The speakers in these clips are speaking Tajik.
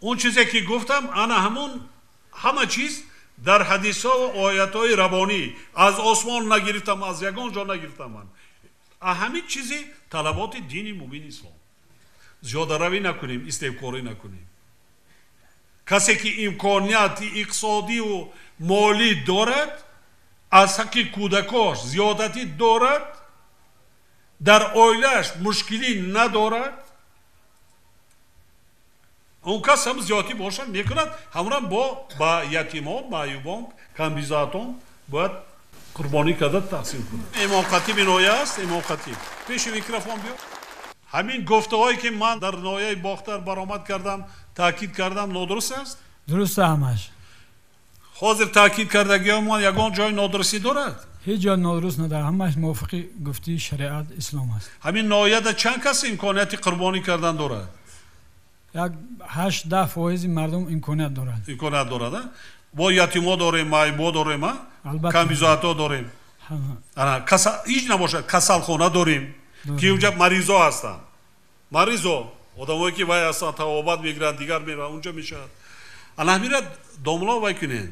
Он чизе ки гуфтам, ана ҳамон ҳама чиз дар ҳадисҳо ва оятҳои рабонӣ, аз осмон нагирифтам, аз ягон ҷо нагирифтам ман. Ҳамин чизи талаботи дини мубини ислом. Зиёдаравӣ накунем, истебкорӣ накунем. Касе ки имконияти иқтисодиву молӣ дорад, аз ҳаққи кӯдакош зиёдатӣ дорад, дар оилааш мушкилӣ надорад, он кас ҳам зиёдатӣ бошад мекунад, ҳамонам бо ба ятимон, маъюбон, камбизоатон бояд қурбонӣ карда тақсим кунад. Имомхатиби ноҳия аст, имомхатиб. Пеши микрофон биё. Ҳамин гуфтаҳое ки ман дар ноҳияи Бохтар баромад кардам, таъкид кардам, нодуруст аст? Дуруст ҳамаш. Ҳозир таъкид кардагиҳои ман ягон ҷои нодурустӣ дорад? Ҳеҷ ҷо нодуруст надорад, ҳамаш мувофиқи гуфтии шариат ислом аст. Ҳамин ноҳияда чанд кас имконияти қурбонӣ кардан дорад? Як 8-10 фоизи мардум имконият дорад. Имконият дорад, а? Бо ятимо дорем, маъюбо дорем, а? Камбизоатҳо дорем. Ҳеҷ набошад, касалхона дорем, ки унҷа маризо ҳастанд. Маризо, одамое ки вай ҳастанд, тавобат мегиранд, дигар мераванд, унҷа мешавад. Ана ҳамира домло вай кунед,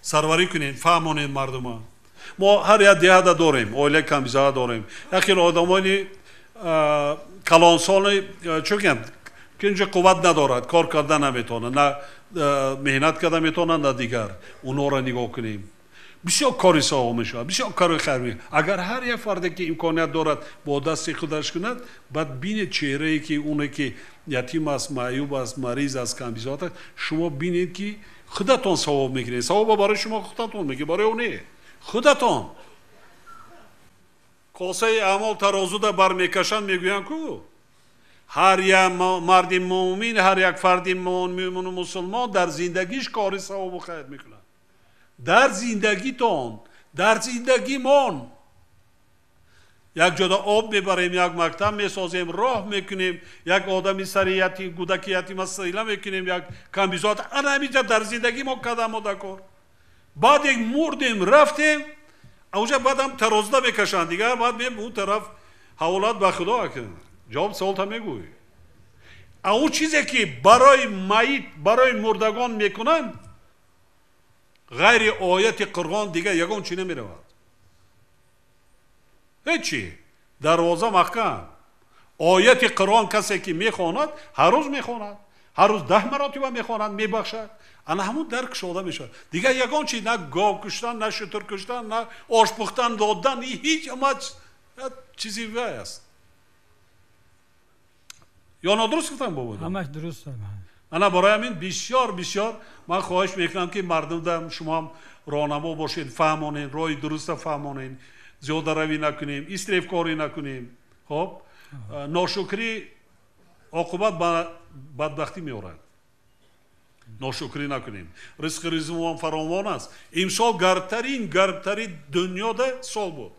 сарварӣ кунед, фаҳмонед мардума. Мо ҳар як деҳада дорем, оилаи камбизоат дорем. Як хел одамони калонсоли чӣ гӯям, ки инҷа қувват надорад, кор карда наметавонад, на меҳнат карда метавонад, на дигар. Онҳоро нигоҳ кунем. Бисёр кори савоб мешавад, бисёр кори хайр мешавад. Агар ҳар як фарде ки имконият дорад бо дасти худаш кунад, баъд бинед чеҳрае ки оне ки ятим аст, маъюб аст, мариз аст, камбизоат аст, шумо бинед ки худатон савоб мекунед. Савоба барои шумо худатон мекунед, барои ӯ не. Худатон. Косаи аъмол тарозуда бармекашанд, мегӯянд ку ҳар як марди муъмин, ҳар як фарди муъмину мусулмон дар зиндагиш кори савобу хайр мекунад. Дар зиндагитон, дар зиндагимон як ҷода об мебарем, як мактаб месозем, роҳ мекунем, як одами сари ятим, кӯдаки ятима сила мекунем, як камбизоат. Ана ҳаминҷа дар зиндагӣ мо кадам дар кор. Баъде мурдем, рафтем, онҷа баъдам тарозуда мекашанд, дигар баъд мем он тараф ҳаволат ба худо акун. Ҷавоб саволта мегӯй. А он чизе ки барои майит, барои мурдагон мекунанд, ғайри ояти Қуръон дигар ягон чи намеравад. Ҳеҷ чи. Дарвоза маҳкам. Ояти Қуръон касе ки мехонад, ҳар рӯз мехонад, ҳар рӯз 10 маротиба мехонад, мебахшад. Ана ҳамун дар кушода мешавад. Дигар ягон чи, на гов куштан, на шутур куштан, на ош пухтан додан, ҳеҷ ама чизи вай аст. Ё нодуруст гуфтам бобо? Ҳамаш дуруст. Ана барои ҳамин бисёр бисёр ман хоҳиш мекунам ки мардумда шумо ҳам роҳнамо бошед, фаҳмонед, роҳи дуруста фаҳмонед, зиёдаравӣ накунем, истрефкорӣ накунем. Хоб, ношукрӣ оқибат ба бадбахтӣ меорад. Ношукрӣ накунем. Ризқи ризқимон фаровон аст. Имсол гармтарин дунёда сол буд.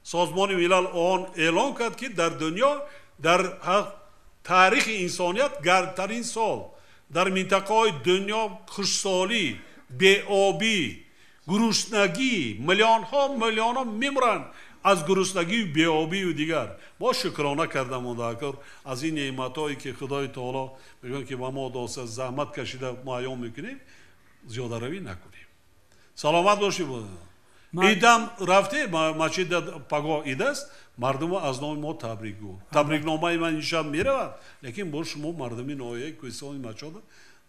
Созмони Милал он эълон кард ки дар дунё дар таърихи инсоният гармтарин сол, дар минтақаҳои дунё хушсолӣ, беобӣ, гуруснагӣ, миллионҳо миллионҳо мемуранд аз гуруснагию беобию дигар. Мо шукрона карда мондаакор аз ин неъматҳое ки Худои Таоло мегӯяд ки ба мо доста, заҳмат кашида муайён мекунем, зиёдаравӣ накунем. Саломат бошӣ. Идам рафте масҷид, пагоҳ ид аст, мардумо аз номи мо табрик гӯ. Табрикномаи ман ин шаб меравад, лекин бо шумо мардуми ноҳияи Кӯҳистони Мачода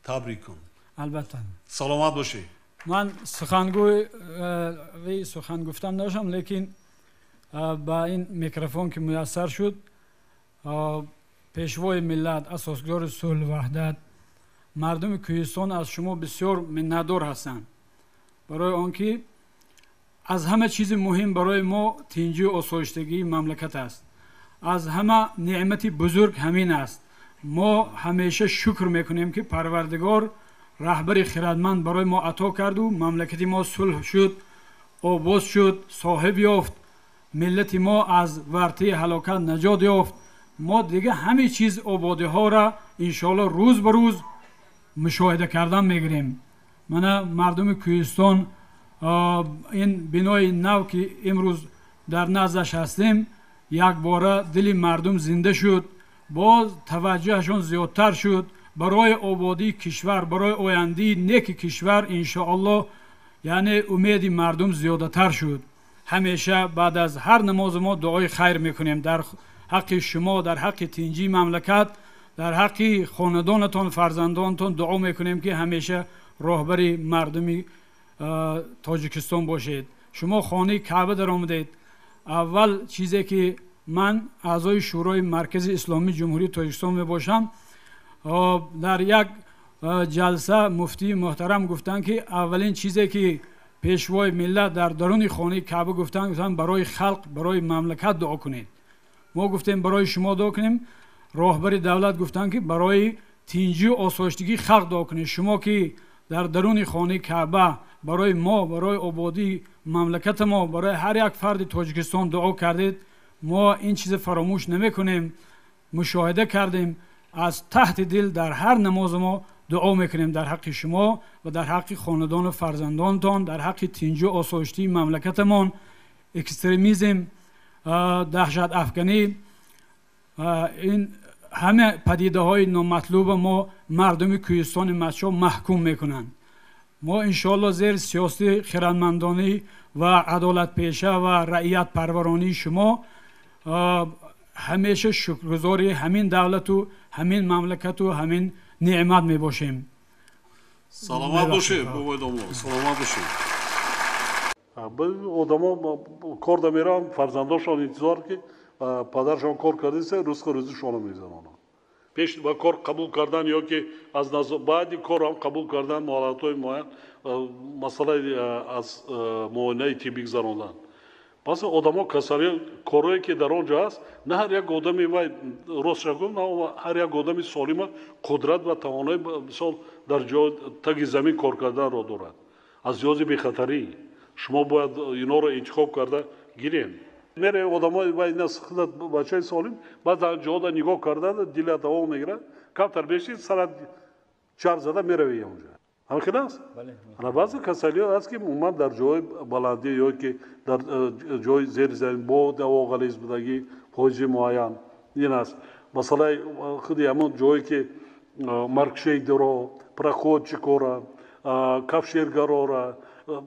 табрик кун. Албатта. Саломат бошӣ. Ман сухангӯи сухан гуфтан надоштам, лекин ба ин микрофон ки муяссар шуд, пешвои миллат, асосгузори сулҳ ваҳдат, мардуми Кӯҳистон аз шумо бисёр миннатдор ҳастанд, барои он ки аз ҳама чизи муҳим барои мо тинҷию осоиштагии мамлакат аст. Аз ҳама неъмати бузург ҳамин аст. Мо ҳамеша шукр мекунем ки Парвардигор раҳбари хирадманд барои мо ато карду мамлакати мо сулҳ шуд, обоз шуд, соҳиб ёфт, миллати мо аз вартаи ҳалокат наҷот ёфт. Мо дига ҳамин чиз ободиҳоро иншоалло рӯз ба рӯз мушоҳида кардан мегирем. Мана мардуми Кӯҳистон ин бинои нав ки имрӯз дар наздаш ҳастем, якбора дили мардум зинда шуд, боз таваҷҷӯҳашон зиёдтар шуд. барои ободии кишвар, барои ояндаи неки кишвар иншоаллоҳ, яъне умеди мардум зиёдатар шуд. Ҳамеша баъд аз ҳар намози мо дуои хайр мекунем дар ҳаққи шумо, дар ҳаққи тинҷии мамлакат, дар ҳаққи хонадонатон, фарзандонатон дуо мекунем, ки ҳамеша роҳбари мардуми Тоҷикистон бошед. Шумо хонаи Каъба даромадед. Аввал чизе ки ман аъзои Шӯрои Маркази Исломии Ҷумҳурии Тоҷикистон мебошам, дар як ҷалса муфтии муҳтарам гуфтанд, ки аввалин чизе ки пешвои миллат дар даруни хонаи Каъба гуфтанд, барои халқ, барои мамлакат дуо кунед. Мо гуфтем барои шумо дуо кунем. Роҳбари давлат гуфтанд, ки барои тинҷию осоиштагии халқ дуо кунед. Шумо ки дар даруни хонаи Каъба барои мо, барои ободии мамлакати мо, барои ҳар як фарди Тоҷикистон дуо кардед, мо ин чиз фаромӯш намекунем. Мушоҳида кардем, аз таҳти дил дар ҳар намози мо дуо мекунем дар ҳаққи шумо ва дар ҳаққи хонадону фарзандонтон, дар ҳаққи тинҷу осоиштии мамлакатамон. Экстремизм, даҳшат афганӣ, ин ҳама падидаҳои номатлуба мо мардуми Кӯҳистони Мастчоҳ маҳкум мекунанд. Мо иншоаллоҳ зери сиёсати хирадмандонӣ ва адолатпеша ва раиятпарваронии шумо ҳамеша шукргузори ҳамин давлату ҳамин мамлакату ҳамин неъмат мебошем. Саломат бошед, бобои домло, саломат бошед. Одамо кор дамеранд, фарзандошон интизор, ки падаршон кор кардиса, ризқу рӯзишонро мегузаронанд. Пеш ба кор қабул кардан ё ки аз баъди кор ҳам қабул кардан муолиҷатҳои муайян, масъалаи аз муоинаи тиббӣ гузарондан. Пас одамо касалӣ, корое ки дар он ҷо аст, на ҳар як одами вай, ростша гуфт, на ҳар як одами солима қудрат ва тавонои, мисол, дар ҷо таги замин кор карданро дорад. Аз лиҳози бехатарӣ шумо бояд инҳоро интихоб карда гирем. Мере одамои вай худат бачаи солим, баъд дар ҷода нигоҳ карда дилат давом мегирад, камтар бешид, сарат чарх зада меравӣ онҷо. Ҳамин аст? Ана баъзе касалиҳо аст, ки умуман дар ҷои баландӣ ё ки дар ҷои зери замин бо ҳаво ғализ будагӣ фоизи муайян ин аст. Масъалаи худи ҳамон ҷое ки маркшейдеро, проходчикора, кафшергарора,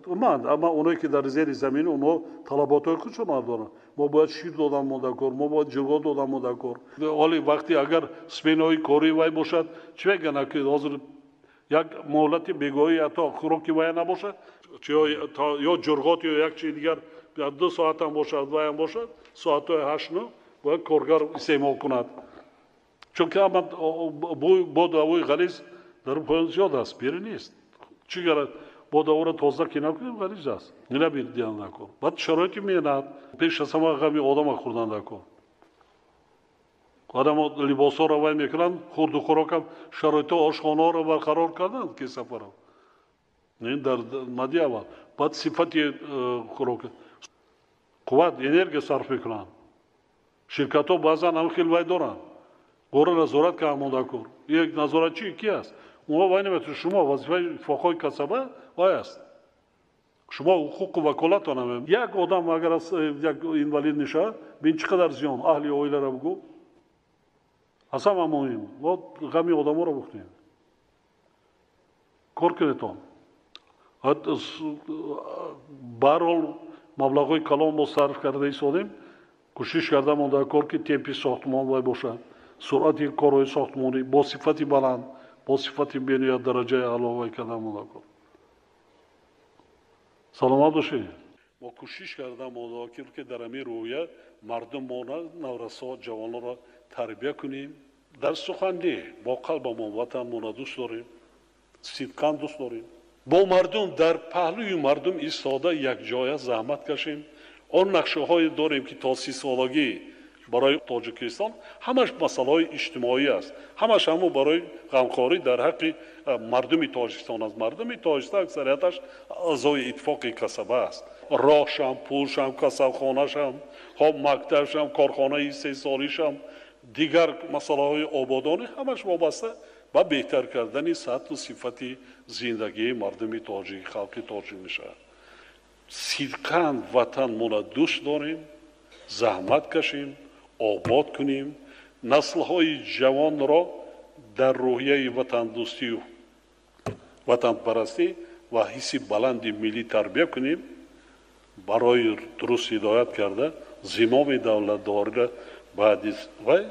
ман ама оное ки дар зери замин, онҳо талаботҳои худшон доранд. Мо бояд шир додан мо дар кор, мо бояд ҷилво додан мо дар кор. Ҳоли вақте агар сменаҳои кории вай бошад, чӣ мегӯянд, ки ҳозир як муҳлати бегоҳӣ ҳатто хӯроки вай набошад, ё ҷурғот ё як чизи дигар, 2 соатам бошад, вайам бошад, соатҳои 8-9 бояд коргар истеъмол кунад, чунки ҳама боду ҳавои ғализ дар поён зиёд аст, бери нест. Чӣ гарад боду ҳаворо тоза ки накунем, ғализ аст, ина дидан дар кор. Баъд шароити меҳнат, пеш аз ҳама ғами одама хӯрдан дар кор. Одамо либосҳоро вай мекунанд, хурду хӯрокам, шароитҳо, ошхонаҳоро барқарор карданд, ки сафарам ин дар мади аввал. Баъд сифати хӯрок, қувват, энергия сарф мекунанд. Ширкатҳо баъзан ҳам хел вай доранд, гора назорат кардан монда кор. Як назоратчи ки аст, онҳо вай наметавонад. Шумо вазифаи иттифоқҳои касаба вай аст, шумо ҳуқуқу ваколатон. Як одам агар як инвалид мешавад, бин чӣ қадар зиён аҳли оиларо бугӯ. Аз ҳама муҳим, мо ғами одаморо бухтем, кор кунедтон. Баҳрҳол маблағҳои калон мо сарф карда истодем, кӯшиш карда монда кор, ки темпи сохтмон вай бошад, суръати корҳои сохтмонӣ бо сифати баланд, бо сифати бениҳоят дараҷаи аъло вай карда монда кор. Саломат бошед. Мо кӯшиш карда монда, ки дар ҳамин рӯҳия мардумона, наврасо, ҷавононро тарбия кунем. Дар сухан не, бо қалбамон ватанмонро дӯст дорем, сидқан дӯст дорем. Бо мардум, дар паҳлӯи мардум истода, якҷоя заҳмат кашем. Он нақшаҳое дорем, ки то 30-солагӣ барои Тоҷикистон, ҳамаш масъалаҳои иҷтимоӣ аст, ҳамаш ҳамо барои ғамхорӣ дар ҳаққи мардуми Тоҷикистон аст. Мардуми Тоҷикистон аксарияташ аъзои иттифоқи касаба аст. Роҳшам, пулшам, касалхонашам, хоб, мактабшам, корхонаи истеҳсолишам, дигар масъалаҳои ободонӣ, ҳамаш вобаста ба беҳтар кардани сатҳу сифати зиндагии мардуми тоҷик, халқи тоҷик мешавад. Сидқан ватанмонро дӯст дорем, заҳмат кашем, обод кунем, наслҳои ҷавонро. Дар рӯҳияи ватандӯстию ватанпарастӣ ва ҳисси баланди миллӣ тарбия кунем, барои дуруст ҳидоят карда зимоми давлатдориро баъди вай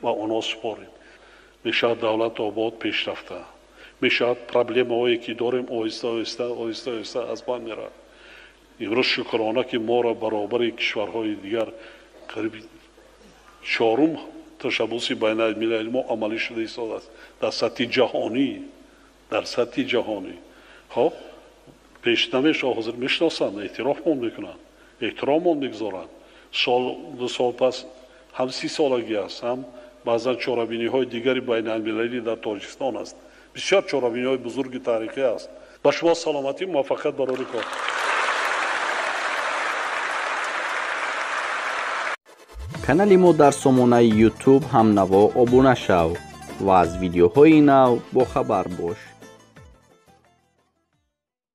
ба онҳо супорем. Мешавад давлат обод, пешрафта мешавад, проблемаҳое ки дорем, оҳиста оҳиста оҳиста оҳиста аз байн меравад. Имрӯз, шукрона, ки моро баробари кишварҳои дигар қариби чорум ташаббуси байналмилали мо амалӣ шуда истодааст дар сатҳи ҷаҳонӣ, дар сатҳи ҷаҳонӣ. Хоб, пеш намешава, ҳозир мешиносанд, эътирофмон мекунанд, эҳтироммон мегузоранд. Сол, 2 сол пас ҳам 30-солагӣ аст, ҳам баъзан чорабиниҳои дигари байналмилалӣ дар Тоҷикистон аст. Бисёр чорабиниҳои бузурги таърихӣ аст. Ба шумо саломатӣ, муваффақият барори кор. Канали мо дар сомонаи YouTube «Ҳамнаво» обуна шав ва аз видеоҳои нав бохабар бош.